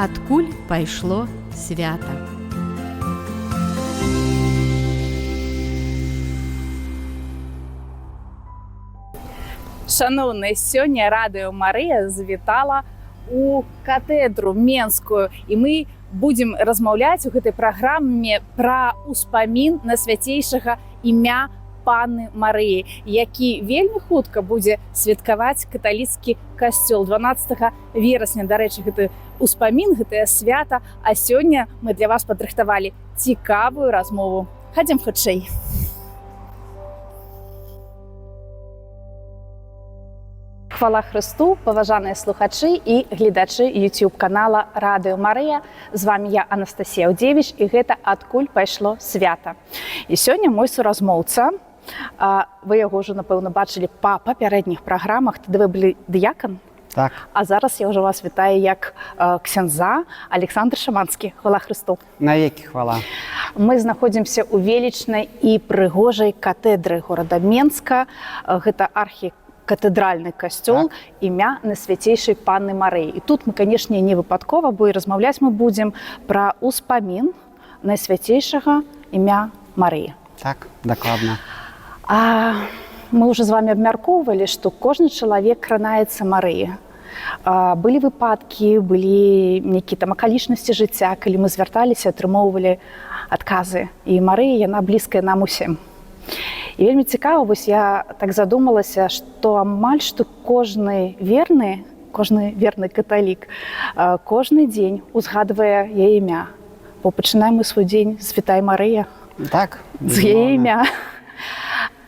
Адкуль пайшло свята. Шаноўныя, сёння Радыё Марыя завітала у катэдру Менскую, і мы будзем размаўляць у гэтай праграме пра ўспамін Найсвяцейшага імя Панны Марыі, які вельмі хутка будзе святкаваць каталіцкі касцёл 12 верасня. Дарэчы, гэты ўспамін, гэтае свята, а сёння мы для вас падрыхтавалі цікавую размову. Хадзем хутчэй. Хвала Хрысту, паважаныя слухачы і гледачы YouTube канала Радыё Марыя. З вами я, Анастасія Аўдзевіч, і гэта «Адкуль пайшло свята». І сёння мой суразмоўца, вы яго ўжо, напэўна, бачылі па папярэдніх праграмах, тады вы былі дыякан, Так, а зараз я ўжо вас вітаю як ксяндза Александр Шаманскі. Хвала Хрысту. Навекі хвала. Мы знаходзімся ў велічнай і прыгожай катэдры горада Менска. Гэта архікатэдральны касцёл імя Найсвяцейшай Панны Марыі. І тут мы, канешне, не выпадкова, бо і размаўляць мы будзем пра ўспамін Найсвяцейшага імя Марыі. Так, дакладна. А мы ўжо з вами абмяркоўвалі, што кожны чалавек кранаецца Марыі. Былі выпадкі, былі нейкія там акалічнасці жыцця, калі мы звярталіся, атрымоўвалі адказы. І Марыя, яна блізкая нам усім. І вельмі цікава, вось я так задумалася, што амаль што кожны верны каталік, кожны дзень узгадвае яе імя. Бо пачынаем мы свой дзень з «Вітай, Марыя», з яе Безумоўна. імя.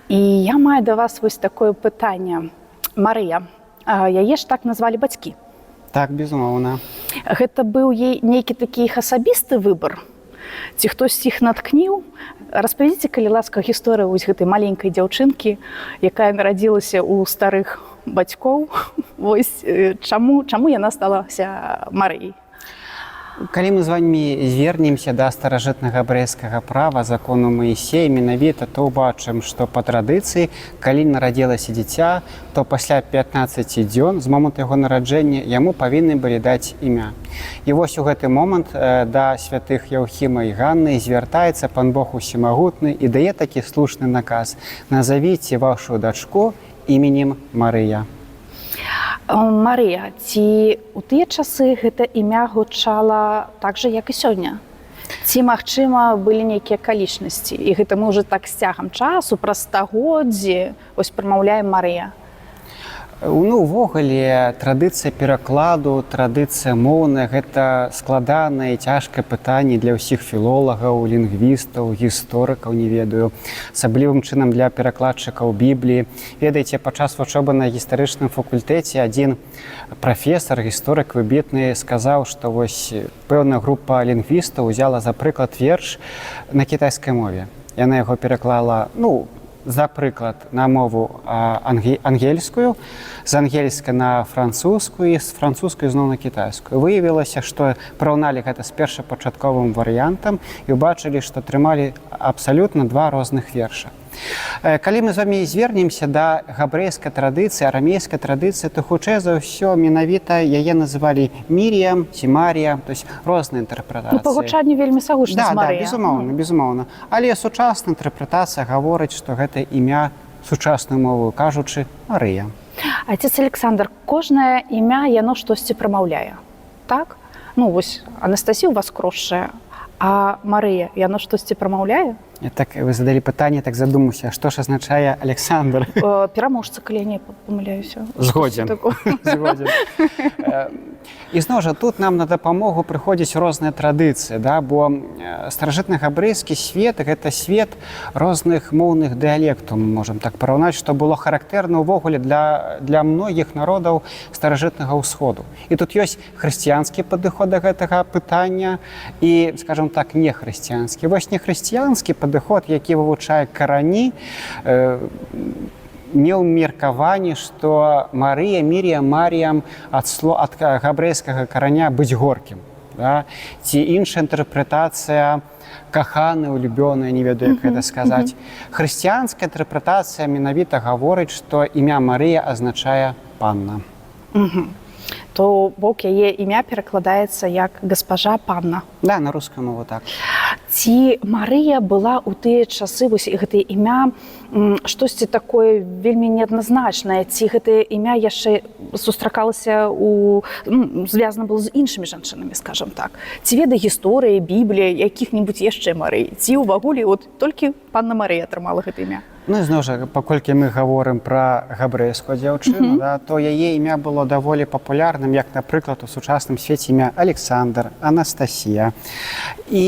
І я маю да вас вось такое пытанне. Марыя, яе ж так назвалі бацькі. Так, безумоўна. Гэта быў ей нейкі такі іх асабісты выбар. Ці хтось іх наткніў? Распавядзіце, калі ласка, гісторыю вось гэтай маленькай дзяўчынкі, якая нарадзілася ў старых бацькоў. Вось чаму яна сталася Марыяй? Калі мы з вами звернемся да старажытнага габрэйскага права, закону Маісея менавіта, то ўбачым, што па традыцыі, калі нарадзілася дзіця, то пасля 15 дзён з моманту яго нараджэння яму павінны былі даць імя. І вось у гэты момант да святых Яўхіма і Ганны звяртаецца пан Бог усемагутны і дае такі слушны наказ: «Назавіце вашу дачку іменем Марыя». Марыя, ці ў тыя часы гэта імя гучала так жа, як і сёння? Ці, магчыма, былі нейкія акалічнасці? І гэта мы ўжо так з цягам часу, праз стагоддзі, вось прамаўляем Марыя. Ну, увогуле, традыцыя перакладу, традыцыя моўная — гэта складанае і цяжкае пытанне для ўсіх філолагаў, лінгвістаў, гісторыкаў, не ведаю, асаблівым чынам для перакладчыкаў Бібліі. Ведаеце, падчас вучобы на гістарычным факультэце адзін прафесар, гісторык выбітны, сказаў, што вось пэўная група лінгвістаў узяла за прыклад верш на кітайскай мове. Яна яго пераклала, ну, за прыклад, на мову ангельскую, з ангельскай на французскую і з французскай зноў на кітайскую. Выявілася, што параўналі гэта з першапачатковым варыянтам і ўбачылі, што атрымалі абсалютна два розных верша. Калі мы з вами звернемся да габрэйскай традыцыі, арамейскай традыцыі, то хутчэй за ўсё менавіта яе называлі Міріям ці Марія, то есть розныя інтэрпрэтацыі. Ну, па гучанню вельмі сагучна Да, з да, Марыя. Безумоўна, безумоўна. Але сучасная інтэрпрэтацыя гаворыць, што гэта імя, сучасную мову кажучы, Марыя. Айцец Александр, кожнае імя, яно штосьці прамаўляе. Так? Ну вось Анастасія у вас крошчая, а Марыя, яно штосьці прамаўляе? Я так, вы задалі пытанне, так задумаўся, што ж азначае Александр. Пераможца, калі я не памыляюся. Згодзен. Штосьці такое. Згодзен. І зноў жа тут нам на дапамогу прыходзіць розныя традыцыі, да, бо старажытны габрэйскі свет — гэта свет розных моўных дыялектаў, мы можам так параўнаць, што было характэрна ўвогуле для многіх народаў старажытнага ўсходу. І тут ёсць хрысціянскі падыход да гэтага пытання і, скажем так, нехрысціянскі. Вось нехрысціянскі падыход, які вывучае карані, не ў меркаванні, што Марыя, Мірія, Маріям ад габрэйскага караня «быць горкім». Да? Ці іншая інтэрпрэтацыя — каханы, улюбёная, не ведаю, як гэта сказаць. Хрысціянская інтэрпрэтацыя менавіта гаворыць, што імя Марыя азначае панна. То бок яе імя перакладаецца як «госпожа», «панна». Да, на рускую мову так. Ці Марыя была ў тыя часы, вось гэтае імя, штосьці такое вельмі неадназначнае, ці гэтае імя яшчэ сустракалася у ну, звязана было з іншымі жанчынамі, скажем так? Ці ведае гісторыя, Біблія якіх-небудзь яшчэ Марый, ці ўвагуле от толькі панна Марыя атрымала гэта імя? Ну, і зноў жа, паколькі мы гаворым пра габрэйскую дзяўчыну, да, то яе імя было даволі папулярным, як, напрыклад, у сучасным свеце імя Александр, Анастасія. І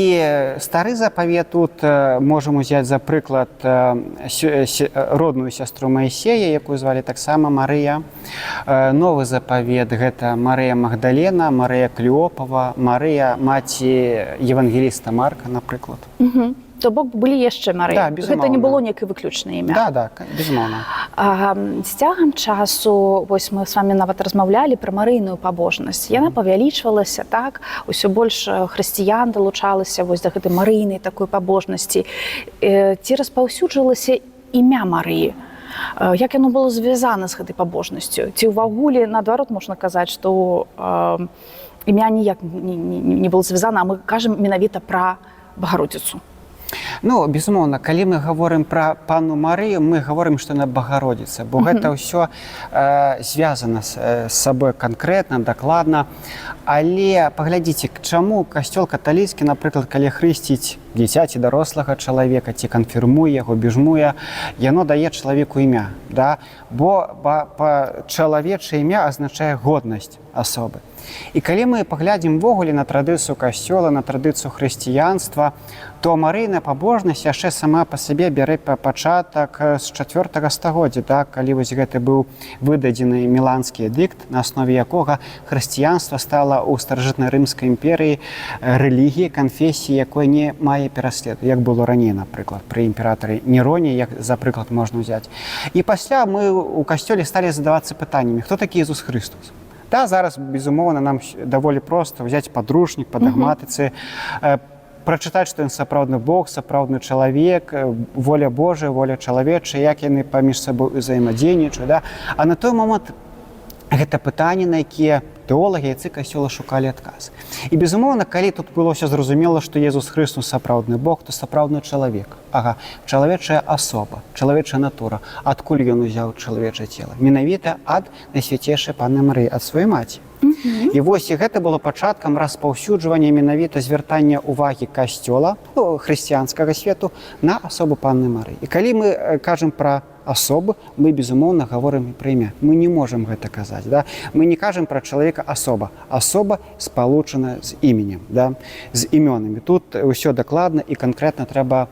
Стары Запавет, тут можам узяць за прыклад родную сястру Маісея, якую звалі таксама Марыя. Новы Запавет — гэта Марыя Магдалена, Марыя Клеопава, Марыя, маці евангеліста Марка, напрыклад. То бок былі яшчэ Марыі? Да, Гэта не безумоўна. было некае выключнае імя? Да, безумоўна. З цягам часу, вось мы с вами нават размаўлялі пра марыйную пабожнасць, яна павялічвалася, так, усё больш хрысціян далучалася вось да гэтай марыйнай такой пабожнасці. Ці распаўсюджвалася імя Марыі? Як яно было звязана з гэтай пабожнасцю, ці ўвагуле наадварот можна казаць, што імя ніяк не было звязана, а мы кажам менавіта пра Багародзіцу? Ну, безумоўна, калі мы гаворым пра панну Марыю, мы гаворым, што яна Багародзіца, бо гэта ўсё звязана з сабой канкрэтна, дакладна. Але паглядзіце, чаму касцёл каталіцкі, напрыклад, калі хрысціць дзіця ці дарослага чалавека, ці канфірмуе яго, біжмуе, яно дае чалавеку імя, да? Бо па чалавечае імя азначае годнасць асобы. І калі мы паглядзім увогуле на традыцыю касцёла, на традыцыю хрысціянства, то марыйная пабожнасць яшчэ сама па сабе бярэ пачатак з 4 стагоддзя, так, калі вось гэты быў выдадзены Міланскі эдыкт, на аснове якога хрысціянства стала ў Старажытна-Рымскай імперыі рэлігіі, канфесіі, якой не мае пераследу, як было раней, напрыклад, пры імператары Нероне, як за прыклад можна ўзяць. І пасля мы ў касцёле сталі задавацца пытаннямі: хто такі Езус Хрыстус? Да, зараз, безумоўна, нам даволі проста ўзяць падручнік па дагматыцы, прачытаць, што ён сапраўдны Бог, сапраўдны чалавек, воля Божая, воля чалавечая, як яны паміж сабой узаемадзейнічаюць. Да? А на той момант гэта пытанні, на якія тэолагі, айцы касцёла шукалі адказ. І, безумоўна, калі тут было ўсё зразумела, што Езус Хрыстус сапраўдны Бог, то сапраўдны чалавек. Ага, чалавечая асоба, чалавечая натура. Адкуль ён узяў чалавечае цела? Менавіта ад Найсвяцейшай Панны Марыі, ад сваёй маці. І вось і гэта было пачаткам распаўсюджвання менавіта звяртання увагі касцёла, ну, хрысціянскага свету на асобу панны Марыі. І калі мы кажам пра асобу, мы, безумоўна, гаворым і пра імя. Мы не можам гэта казаць. Да? Мы не кажам пра чалавека асоба. Асоба спалучана з іменем, да? З імёнамі. Тут ўсё дакладна і канкрэтна трэба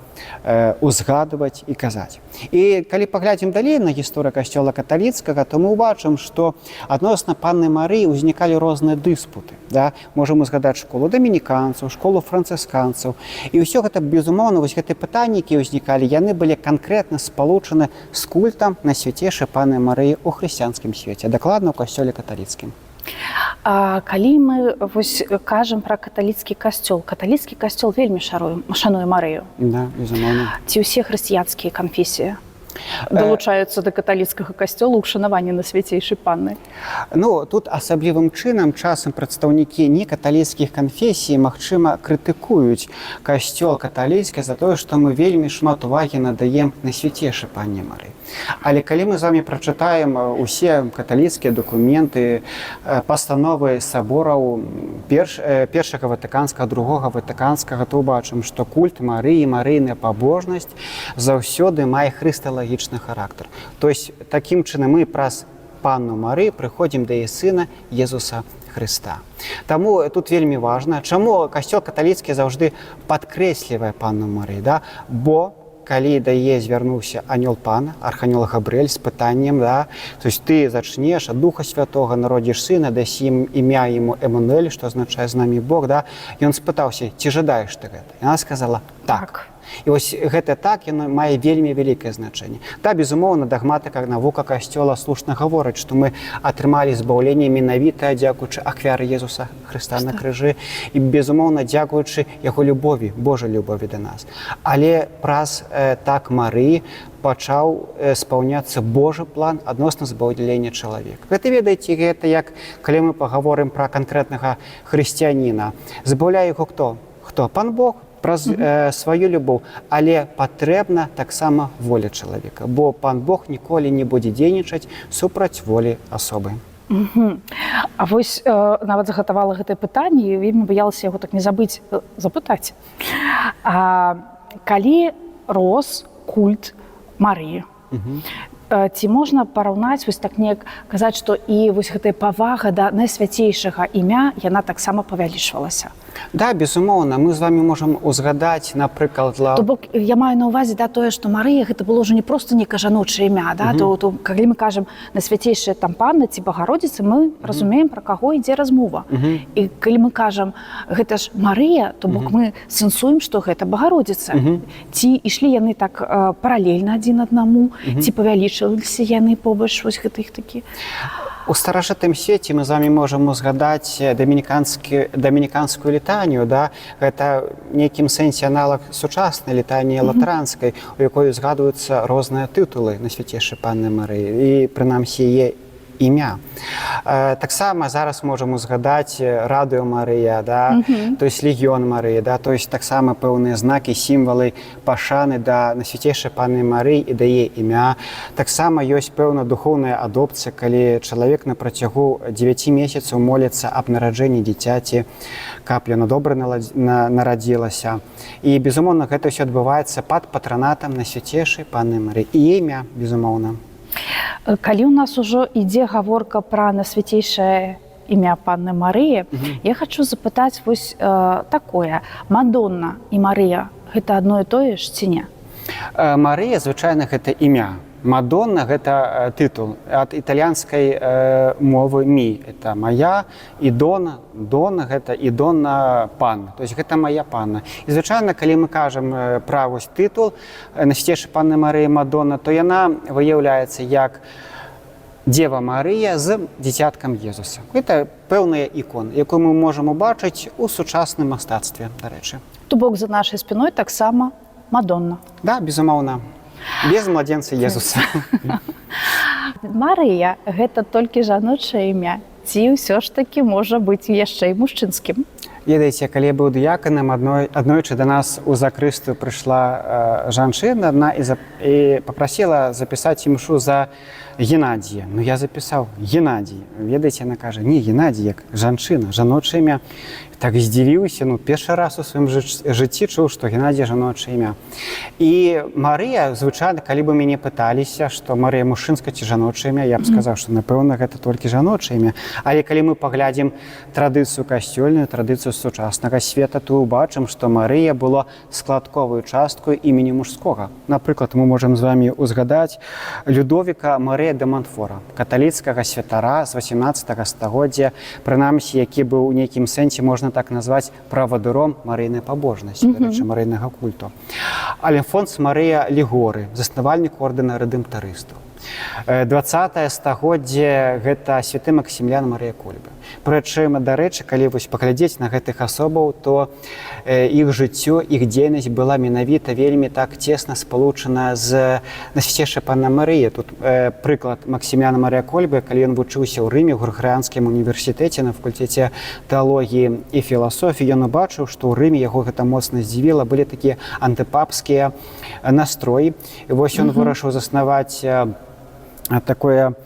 узгадваць і казаць. І калі паглядзім далей на гісторыю касцёла каталіцкага, то мы ўбачым, што адносна панны Марыі ўзнікалі розныя дыспуты. Да? Можам узгадаць школу дамініканцаў, школу францысканцаў. І ўсё гэта, безумоўна, вось гэтыя пытанні, якія ўзнікалі, яны былі канкрэтна спалучаны з культам Найсвяцейшай Панны Марыі ў хрысціянскім свеце, дакладна ў касцёле каталіцкім. А калі мы вось кажам пра каталіцкі касцёл, каталіцкі касцёл вельмі шануе Марыю. Да, безумоўна. Ці ўсе хрысціянскія канфесіі далучаюцца да каталіцкага касцёла ў шанаванні Найсвяцейшай Панны? Ну, тут асаблівым чынам часам прадстаўнікі некаталіцкіх канфесій, магчыма, крытыкуюць касцёл каталіцкі за тое, што мы вельмі шмат увагі надаем Найсвяцейшай Панне Марыі. Але калі мы з вами прачытаем усе каталіцкія дакументы, пастановы сабораў Першага Ватыканскага, Другога Ватыканскага, то ўбачым, што культ Марыі, марыйная пабожнасць заўсёды мае хрысталагічны характар. То есть такім чынам мы праз панну Марыю прыходзім да яе сына Езуса Хрыста. Таму тут вельмі важна, чаму касцёл каталіцкі заўжды падкрэслівае панну Марыю, да? Бо калі да яе звярнуўся анёл Пана, арханёл Габрыэль, з пытаннем, да, то есть ты зачнеш ад Духа Святога, народзіш сына, дасі ім імя яму Эмануэль, што азначае «з намі Бог», да, ён спытаўся: «Ці жадаеш ты гэта?» Яна сказала: Так. І вось гэта так, яно мае вельмі вялікае значэнне. Да, безумоўна, дагматыка, навука касцёла слушна гаворыць, што мы атрымалі збаўленне менавіта дзякуючы ахвяры Езуса Хрыста на крыжы і, безумоўна, дзякуючы яго любові, Божай любові да нас. Але праз так Марыі пачаў спаўняцца Божы план адносна збаўлення чалавека. Гэта, ведаеце, гэта як калі мы пагаворым пра канкрэтнага хрысціяніна. Збаўляе яго хто? Хто? Пан Бог праз сваю любоў, але патрэбна таксама воля чалавека, бо пан Бог ніколі не будзе дзейнічаць супраць волі асобы. А вось нават загатавала гэтае пытанне і вельмі баялася яго так не забыць запытаць. А калі рос культ Марыі, ці можна параўнаць, вось так неяк казаць, што і вось гэтая павага да найсвяцейшага імя, яна таксама павялічвалася? Да, безумоўна, мы з вами можам узгадаць, напрыклад, То бок я маю на ўвазе, да, тое, што Марыя гэта было ўжо не проста нейкае жаночае імя, да, то калі мы кажам найсвяцейшая там панна ці Багародзіца, мы разумеем, пра каго ідзе размова. І калі мы кажам, гэта ж Марыя, то бок мы сэнсуем, што гэта Багародзіца. Ці ішлі яны так паралельна адзін аднаму, ці павялічваліся яны побач, вось гэтых такі? У старажытным свеце мы з вами можам узгадаць дамініканскую літанію, да? Гэта нейкім сэнсе аналаг сучаснай літаніі латранскай, у якой узгадваюцца розныя тытулы Найсвяцейшай Панны Марыі і прынамсі яе імя. Таксама зараз можам узгадаць Радыё Марыя, да? То есть Легіён Марыі, да? То есть таксама пэўныя знакі, сімвалы пашаны да Найсвяцейшай Панны Марыі і дае імя. Таксама ёсць пэўна духоўная адопцыя, калі чалавек на працягу 9 месяцаў моліцца аб нараджэнні дзіцяці, каб яно добра нарадзілася. І, безумоўна, гэта ўсё адбываецца пад патранатам Найсвяцейшай Панны Марыі і імя, безумоўна. Калі ў нас ужо ідзе гаворка пра найсвяцейшае імя Панны Марыі, я хочу запытаць вось такое: Мадонна і Марыя гэта адно і тое ж ці не? Марыя, звычайна, гэта імя. Мадонна гэта тытул ад італьянскай мовы: mi это моя і donna, donna гэта і donna пан, то есть гэта моя панна. І звычайна, калі мы кажам пра вось тытул Найсвяцейшай Панны Марыі Мадонна, то яна выяўляецца як Дзева Марыя з дзіцяткам Езуса. Гэта пэўная ікона, якую мы можам убачыць у сучасным мастацтве, дарэчы. То бок за нашай спіной таксама Мадонна? Да, безумоўна. Без младенца Езуса. Марыя гэта толькі жаночае імя ці ўсё ж такі можа быць яшчэ і мужчынскім? Ведаеце, калі я быў дыяканам, аднойчы да нас у закрыстую прыйшла жанчына адна і папрасіла запісаць імшу за Геннадзія. Ну, я запісаў Геннадзій. Ведаеце, яна кажа: «Не, Геннадзій, як жанчына, жаночае імя». Так здзівіўся, ну, першы раз у сваім жыцці чуў, што Геннадзій жаночае імя. І Марыя, звычайна, калі бы мяне пыталіся, што Марыя мужчынскае ці жаночае імя, я б сказаў, што, напэўна, гэта толькі жаночае імя. Але калі мы паглядзім традыцыю касцёльную, традыцыю сучаснага света, то ўбачым, што Марыя была складковую часткаю імені мужскога. Напрыклад, мы можам з вами узгадаць Людовіка Марыя де Монфора, каталіцкага святара з 18 стагоддзя, прынамсі, які быў у нейкім сэнсе, можна так назваць, правадыром марыйнай пабожнасці, дарэчы, марыйнага культу. Альфонс Марыя Лігоры, заснавальнік ордэна рэдэмптарыстаў. 20 стагоддзе гэта святы Максімлян Марыя Кольбы. Прычым, дарэчы, калі вось паглядзець на гэтых асобаў, то іх жыццё, іх дзейнасць была менавіта вельмі так цесна спалучана з Найсвяцейшай Панна Марыя. Тут прыклад Максімляна Марыя Кольбы: калі ён вучыўся ў Рыме, ў Грыгарыянскім універсітэце на факультэце тэалогіі і філасофіі, ён убачыў, што ў Рыме, яго гэта моцна здзівіла, былі такія антыпапскія настроі. І вось ён вырашыў заснаваць такое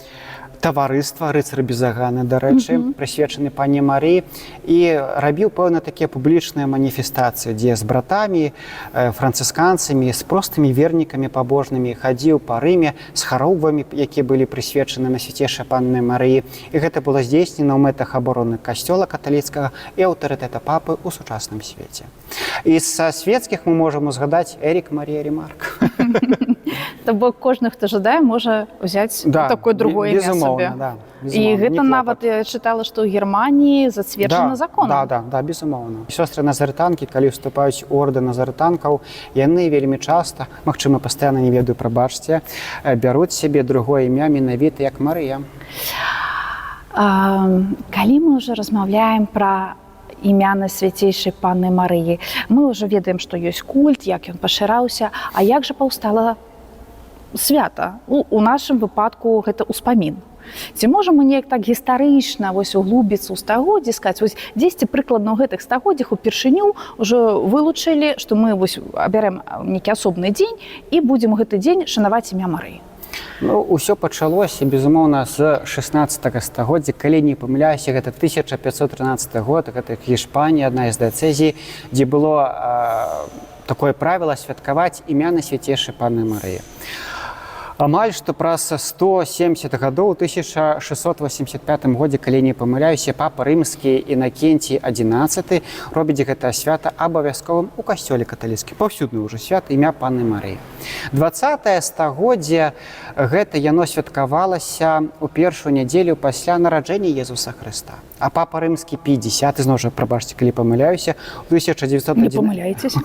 таварыства рыцары без заганы, дарэчы, прысвечаны Панне Марыі, і рабіў пэўна такія публічныя маніфестацыі, дзе з братамі францысканцамі, з простымі вернікамі пабожнымі хадзіў па Рыме з хароўвамі, якія былі прысвечаны Найсвяцейшай Панны Марыі. І гэта было здзейснена ў мэтах абароны касцёла каталіцкага і аўтарытэта папы ў сучасным свеце. І са светскіх мы можам узгадаць Эрік Марія Ремарк. То бок кожны, хто жадае, можа ўзяць такое другое імя безумоўна, сабе. Да, І безумоўна, гэта не клопат. нават я чытала, што ў Германіі зацверджана законам. Да, безумоўна. Сёстры назарытанкі, калі ўступаюць у ордэн назарытанкаў, яны вельмі часта, магчыма, пастаянна, не ведаю, прабачце, бяруць сябе другое імя менавіта як Марыя. Калі мы ўжо размаўляем пра імя Найсвяцейшай Панны Марыі, мы ўжо ведаем, што ёсць культ, як ён пашыраўся, а як жа паўстала свята? У нашым выпадку гэта ўспамін. Ці можам мы неяк так гістарычна вось углубіцца ў стагоддзі, сказаць, вось дзесьці прыкладна ў гэтых стагоддзях упершыню ўжо вылучылі, што мы вось абярэм нейкі асобны дзень і будзем у гэты дзень шанаваць імя Марыі? Ну, ўсё пачалося, безумоўна, з 16 стагоддзя, калі не памыляюся, гэта 1513 год, гэта Гішпанія, адна з дыяцэзій, дзе было такое правіла святкаваць імя Найсвяцейшай Панны Марыі. Амаль што праз 170 гадоў, у 1685 годзе, калі не памыляюся, папа рымскі Інакенцій XI робіць гэта свята абавязковым у касцёле каталіцкім. Паўсюдны ўжо свята імя Панны Марыі. 20 стагоддзе, гэта яно святкавалася ў першую нядзелю пасля нараджэння Езуса Хрыста. А папа рымскі Пій X, зноў жа прабачце, калі памыляюся, у 1911 Не памыляецесь.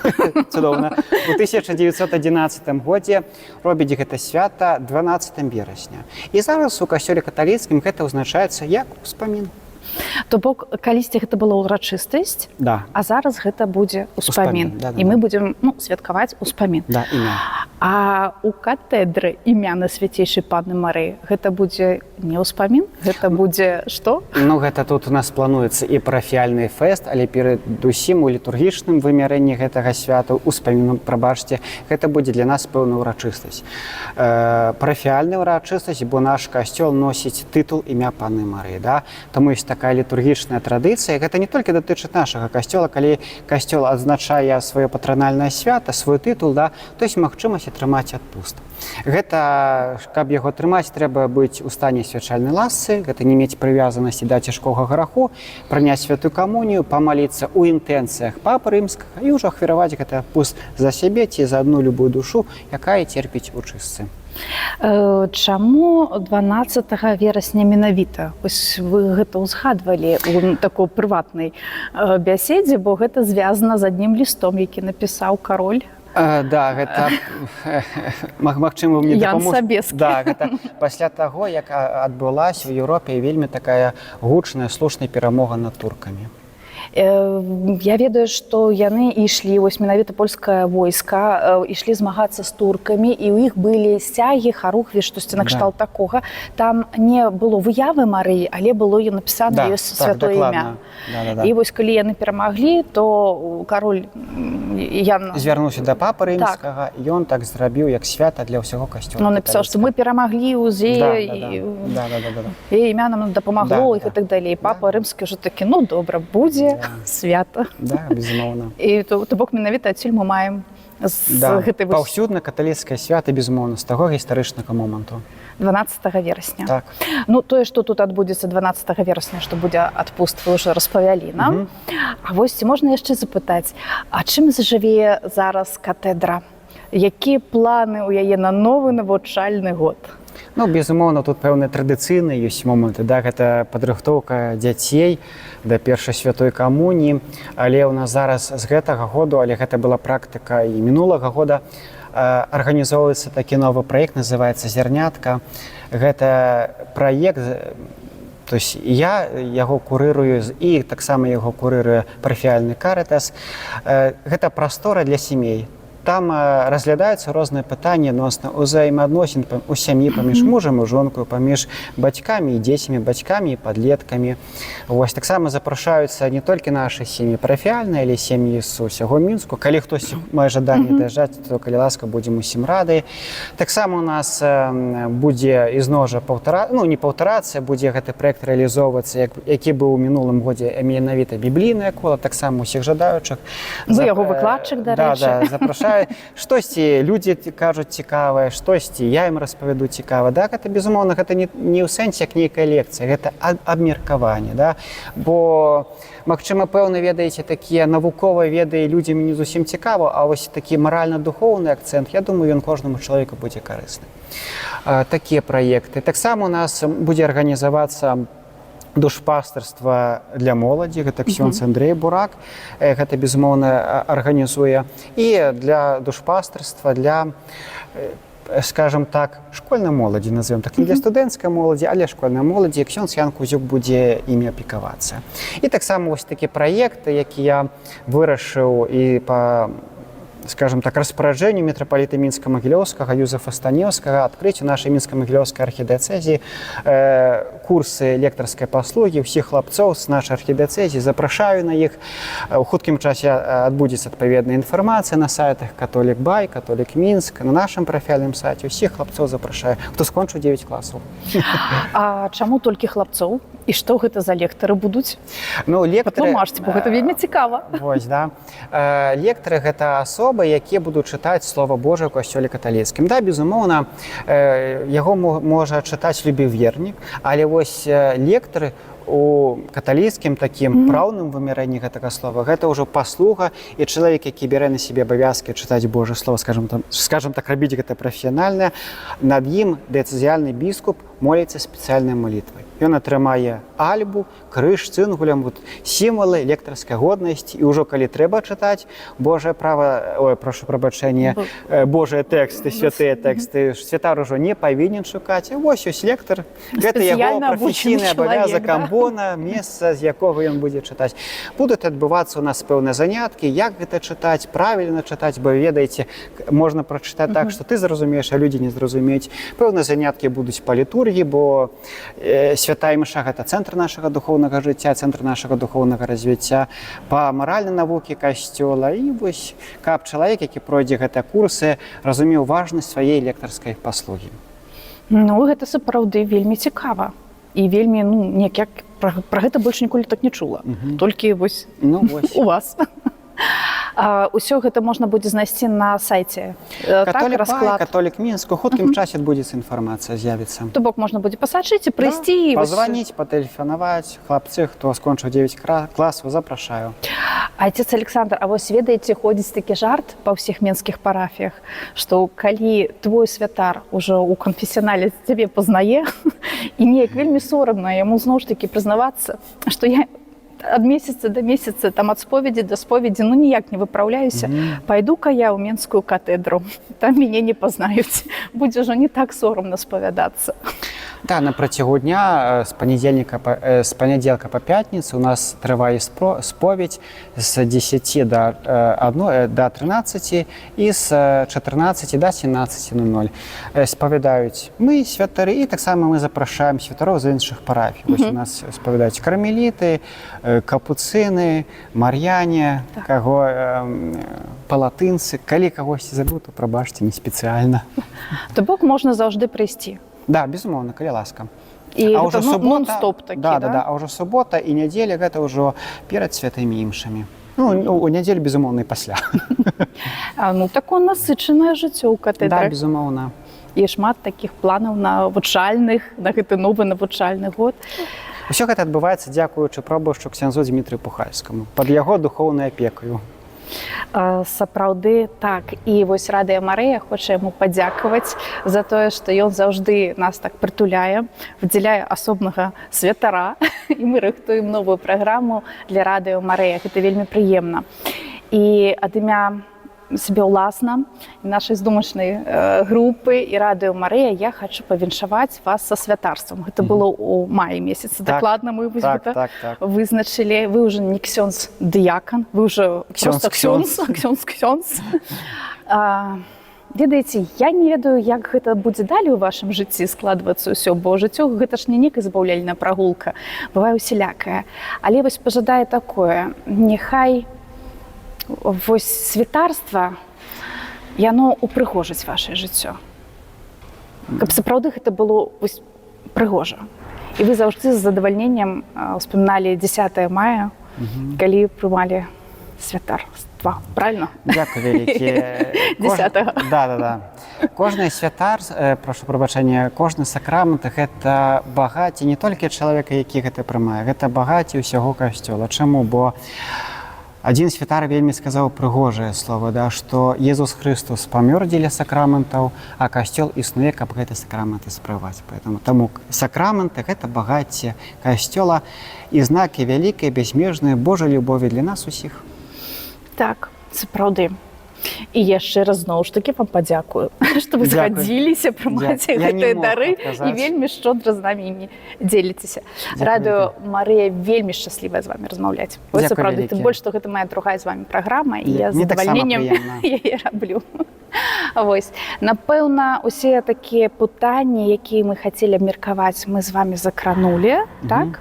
Цудоўна. У 1911 годзе робіць гэта свята 12 верасня. І зараз у касцёле каталіцкім гэта ўзначаецца як успамін. То бок калісьці гэта была ўрачыстасць, а зараз гэта будзе ўспамін. Успамін, да, І да, мы да. будзем, ну, святкаваць успамін. Да, імя. А у катэдры імя Найсвяцейшай Панны Марыі гэта будзе не ўспамін, гэта будзе што? Ну, гэта тут у нас плануецца і парафіяльны фэст, але перадусім у літургічным вымярэнні гэтага свята, успаміну, прабачце, гэта будзе для нас пэўная ўрачыстасць. Парафіяльная ўрачыстасць, бо наш касцёл носіць тытул імя Панны Марыі. Да? Таму ёсць такая літургічная традыцыя. Гэта не толькі датычыць нашага касцёла, калі касцёл адзначае сваё патранальнае свята, свой тытул, да, то есть магчымасць атрымаць адпуст. Гэта, каб яго атрымаць, трэба быць у стане свячальнай ласцы, гэта не мець прывязанасці да цяжкога граху, прыняць святую камунію, памаліцца ў інтэнцыях папы рымскага і ўжо ахвяраваць гэты адпуст за сябе ці за адну любую душу, якая церпіць у чыстцы. Чаму 12 верасня менавіта? Ось вы гэта ўзгадвалі ў такой прыватнай бяседзе, бо гэта звязана з аднім лістом, які напісаў кароль. Да, гэта магчыма, мне Ян дапамож- Сабескі. Да, гэта пасля таго, як адбылася ў Еўропе вельмі такая гучная, слушная перамога над туркамі. Я ведаю, што яны ішлі, вось менавіта польскае войска, ішлі змагацца з туркамі, і ў іх былі сцягі, харугві, штосьці накшталт такога. Там не было выявы Марыі, але было і напісана Да, ёй так, святое імя. дакладна. Да. І вось калі яны перамаглі, то кароль Ян Звярнуўся да папы рымскага, і ён так зрабіў як свята для ўсяго касцёла. Ну, напісаў, што мы перамаглі ў зе і Да. і імя нам дапамагло, і гэтак далей. Папа рымскі ўжо такі: ну добра, будзе свята. Да, безумоўна. І то бок менавіта адсюль мы маем з гэтай вось Паўсюдна каталіцкае свята, безумоўна, з таго гістарычнага моманту. 12 верасня. Так. Ну, тое, што тут адбудзецца 12 верасня, што будзе адпуст, вы ўжо распавялі нам. А вось ці можна яшчэ запытаць, а чым зажыве зараз катэдра? Якія планы ў яе на новы навучальны год? Ну, безумоўна, тут пэўныя традыцыйныя ёсць моманты, да, гэта падрыхтоўка дзяцей да першай святой камуніі, але ў нас зараз з гэтага году, але гэта была практыка і мінулага года, арганізоўваецца такі новы праект, называецца «Зярнятка». Гэта праект, то есть я яго курырую і таксама яго курыруе парафіяльны Карытас. Гэта прастора для сямей. Там разглядаюцца розныя пытанні адносна ўзаемаадносін у сям'і, паміж мужам і жонкаю, паміж бацькамі і дзецьмі, бацькамі і падлеткамі. Вось таксама запрашаюцца не толькі нашы сем'і парафіяльныя, але сем'і з усяго Мінску. Калі хтось мае жаданне даязджаць, то, калі ласка, будзем усім рады. Таксама у нас будзе ізноў жа паўтара, ну, не паўтарацца, будзе гэты праект рэалізоўвацца, які быў у мінулым годзе, менавіта біблійная кола, таксама усіх жадаючых. Вы яго выкладчык, да рэчы. Да, запрашаюцца. Штосьці людзі кажуць цікавае, штосьці я ім распавяду цікава. Да, гэта, безумоўна, гэта не ў сэнсе як нейкая лекцыя, гэта абмеркаванне, да? Бо, магчыма, пэўна, ведаеце, такія навуковыя веды людзям не зусім цікава, а вось такі маральна-духоўны акцэнт, я думаю, ён кожнаму чалавеку будзе карысны. Такія праекты. Таксама у нас будзе арганізавацца душпастарства для моладзі, гэта ксёндз Андрей Бурак, гэта, безумоўна, арганізуе, і для душпастарства для, скажем так, школьнай моладзі, назовем так, не для студэнцкай моладзі, але школьнай моладзі, ксёндз Ян Кузюк будзе імі апекавацца. І таксама вось такі праекты, які я вырашыў і па, скажем так, распараджэнню мітрапаліта Мінска-Магілёўскага Юзафа Станеўскага, адкрыць у нашай Мінска-Магілёўскай архідыяцэзіі курсы лектарскай паслугі. Ўсіх хлапцоў з нашай архідыяцэзіі запрашаю на іх. У хуткім часе адбудзецца адпаведная інфармацыя на сайтах Католік Бай, Католік Мінск, на нашым парафіяльным сайце. Усіх хлапцоў запрашаю, хто скончыў 9 класаў. А чаму толькі хлапцоў і што гэта за лектары будуць? Ну, лектары, Патлумачце, бо гэта вельмі цікава. Вось, да. Лектары — гэта асобы, якія будуць чытаць слова Божае ў касцёле каталіцкім. Да, безумоўна, яго можа чытаць любы вернік, але вось лектары у каталіцкім такім праўным вымярэнні гэтага слова — гэта ўжо паслуга і чалавек, які бярэ на сябе абавязкі чытаць Божае слово, скажем там, скажем так, рабіць гэта прафесіянальна, над ім дыяцэзіяльны біскуп моліцца спецыяльнай малітвай. Ён атрымае альбу, крыж цынгулем, вот, сімвалы лектарскай годнасці, і ўжо калі трэба чытаць Божае права, ой, прошу прабачэння, Божыя тэксты, святыя тэксты, святар ужо не павінен шукаць. А вось ёсць лектар, гэта яго Спецыяльна абучаны прафесійны абавязак чалавек, да? амбона, месца, з якога ён будзе чытаць. Будуць адбывацца у нас пэўныя заняткі, як гэта чытаць, правільна чытаць, бо, ведаеце, можна прачытаць так, што ты зразумееш, а людзі не зразумеюць. Пэўныя заняткі будуць па літургіі, бо святая імша — гэта цэнтр нашага духоўнага жыцця, цэнтр нашага духоўнага развіцця, па маральнай навукі касцёла. І вось каб чалавек, які пройдзе гэтыя курсы, разумеў важнасць сваёй лектарскай паслугі. Ну, гэта сапраўды вельмі цікава і вельмі, ну, неяк як пра гэта больш ніколі так не чула. Толькі вось Ну, вось. у вас. Усё гэта можна будзе знайсці на сайце, так, Католік Бай, расклад. Католік Мінск, у хуткім часе адбудзецца інфармацыя, з'явіцца. То бок можна будзе пасачыць і прыйсці і вось- Пазваніць, патэлефанаваць. Хлапцы, хто скончыў 9 класаў, запрашаю. Айцец Александр, а вось ведаеце, ходзіць такі жарт па ўсіх менскіх парафіях, што калі твой святар ужо ў канфесіянале цябе пазнае і неяк вельмі сорамна яму зноў ж такі прызнавацца, што я ад месяца да месяца там, ад споведзі да споведзі, ну, ніяк не выпраўляюся. Пайду-ка я ў менскую катэдру, там мяне не пазнаюць, будзе ўжо не так сорамна спавядацца. Да, на працягу дня з панядзелка па пятніцу у нас трывае споведь з 10 до 1, до 13 і з 14 до 17:00. Спавядаюць мы, святары, і таксама мы запрашаем святароў з іншых парафій. Вось у нас спавядаюць кармеліты, капуцыны, мар'яне, каго палатынцы. Калі кагосьці забыў, то прабачце, не спецыяльна. То бок можна заўжды прыйсці. Да, безумоўна, калі ласка. І А гэта, ўжо ну, субота, нон-стоп такі, да, да? Да, а ўжо субота і нядзеля — гэта ўжо перад святымі імшамі. Ну, у нядзелю, безумоўна, і пасля. А, ну, такое насычанае жыццё ў Да, катэдры. безумоўна. І шмат такіх планаў навучальных на гэты новы навучальны год. Усё гэта адбываецца дзякуючы пробашчу ксяндзу Дмітрыю Пухальскаму, пад яго духоўнай апекаю. Сапраўды так, і вось Радыё Марыя хоча яму падзякаваць за тое, што ён заўжды нас так прытуляе, выдзяляе асобнага святара, і мы рыхтуем новую праграму для Радыё Марыя. Гэта вельмі прыемна. І ад імя сябе ўласна і нашай здумачнай групы і Радыё Марыя я хочу павіншаваць вас са святарствам. Гэта было ў маі месяцы, дакладна мы вось гэта вызначылі. Вы уже не ксёндз дыякан, вы уже Ксёндз, просто ксёндз, ксёндз, ксёндз. Ведаеце, я не ведаю, як гэта будзе далей у вашым жыцці складвацца ўсё, бо жыццё — гэта ж не некая забаўляльная прагулка, бывае усялякае, але вось пажадаю такое: няхай вось святарства, яно упрыгожыць ваше жыццё, каб сапраўды гэта было вось прыгожа і вы заўжды з задавальненнем успаміналі 10 мая, калі прымалі святарства. Раштва, правильно? Дзякуй вялікі. 10-го. Да. Кожны святар, прашу прабачэння, кожны сакрамент гэта багацце не толькі чалавека, які гэта прымае, гэта багацце ўсяго касцёла. Чаму? Бо адзін святар вельмі сказаў прыгожае слово, да, што Езус Хрыстус памёр дзеля сакраментаў, а касцёл існуе, каб гэты сакраменты спрываць. Поэтому таму сакраменты гэта багацце касцёла і знакі вялікай бязмежнай Божай любові для нас усіх. Так, сапраўды. І яшчэ раз зноў ж такі вам падзякую, што вы Дзякуй. згадзіліся прымаць Дзякуй. Я не гэтыя мог дары і адказаць. вельмі шчодра з намі імі дзеліцеся. Дзякуй Радыё Марыя вельмі шчаслівая з вами размаўляць. Вось Дзякуй сапраўды, тым вялікі. больш, што гэта моя другая з вами праграма, і я з Мне таксама задавальненнем прыемна. яе раблю. Вось, напэўна, усе такія пытанні, якія мы хацелі абмеркаваць, мы з вами закранулі, так?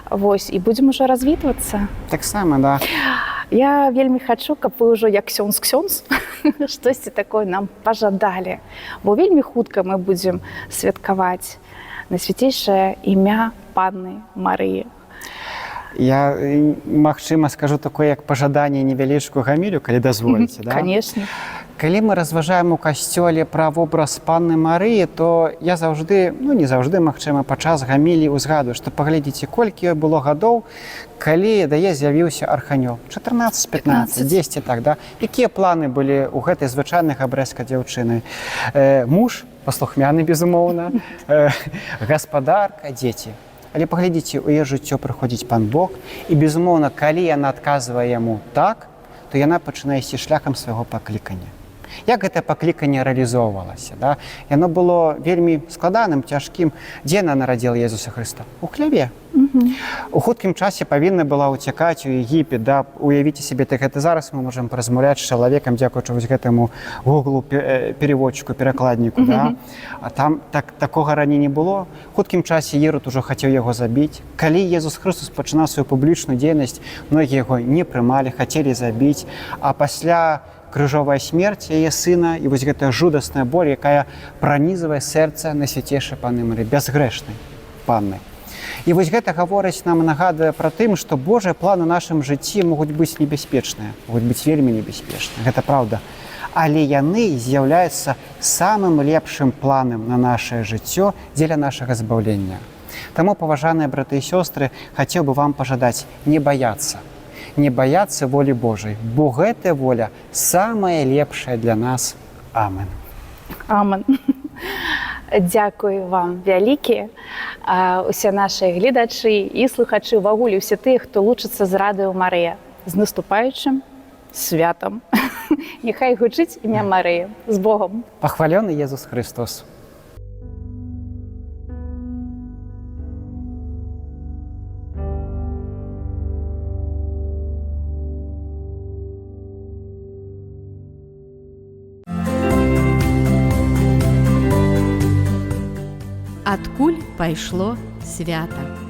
Вось, і будзем ужо развітвацца. Таксама, да. Я вельмі хачу, каб вы ўжо як ксёнз ксёнз штосьці такое нам пажадалі. Бо вельмі хутка мы будзем святкаваць найсвяцейшае імя панны Марыі. Я, магчыма, скажу такое, як пажаданне, невялічкую гамілю, калі дазволіце. Да? Конечно. Калі мы разважаем у касцёле пра вобраз панны Марыі, то я заўжды, ну не заўжды, магчыма, падчас гамілі ўзгадую, што паглядзіце, колькі ёй было гадоў, калі да яе з'явіўся арханёл. 14, 15, 10, так, да? Якія планы былі ў гэтай звычайнай габрэскай дзяўчыны? Муж, паслухмяны, безумоўна, гаспадарка, дзеці. Але паглядзіце, у яе жыццё прыходзіць пан Бог, і, безумоўна, калі яна адказвае яму так, то яна пачынае ісці шляхам свайго паклікання. Як гэта пакліканне рэалізоўвалася? Да? Яно было вельмі складаным, цяжкім. Дзе яна нарадзіла Езуса Хрыста? У хляве. У хуткім часе павінна была ўцякаць у Егіпет, да? Уявіце сабе, так гэта зараз мы можам паразмаўляць з чалавекам, дзякуючы вось гэтаму Google переводчику, перакладніку, да? А там так, такога раней не было. Хуткім часе Ерод ужо хацеў яго забіць. Калі Езус Хрыстус пачынаў сваю публічную дзейнасць, многія яго не прымалі, хацелі забіць, а пасля крыжовая смерць яе сына і вось гэтая жудасная боль, якая пранізвае сэрца найсвяцейшай панны Марыі, бязгрэшнай панны. І вось гэта гаворыць нам, нагадвае пра тым, што Божыя планы ў нашым жыцці могуць быць небяспечныя, могуць быць вельмі небяспечныя, гэта праўда. Але яны з'яўляюцца самым лепшым планам на нашае жыццё дзеля нашага збаўлення. Таму, паважаныя браты і сёстры, хацеў бы вам пажадаць не баяцца, не баяцца волі Божай, бо гэтая воля самая лепшая для нас. Амен. Амен. Дзякуй вам вялікі. Усе нашыя гледачы і слухачы, увогуле усе тыя, хто лучыцца з Радыё Марыя. З наступаючым святам. Няхай гучыць імя Марыі. З Богом. Пахвалёны Езус Хрыстос. Адкуль пайшло свята.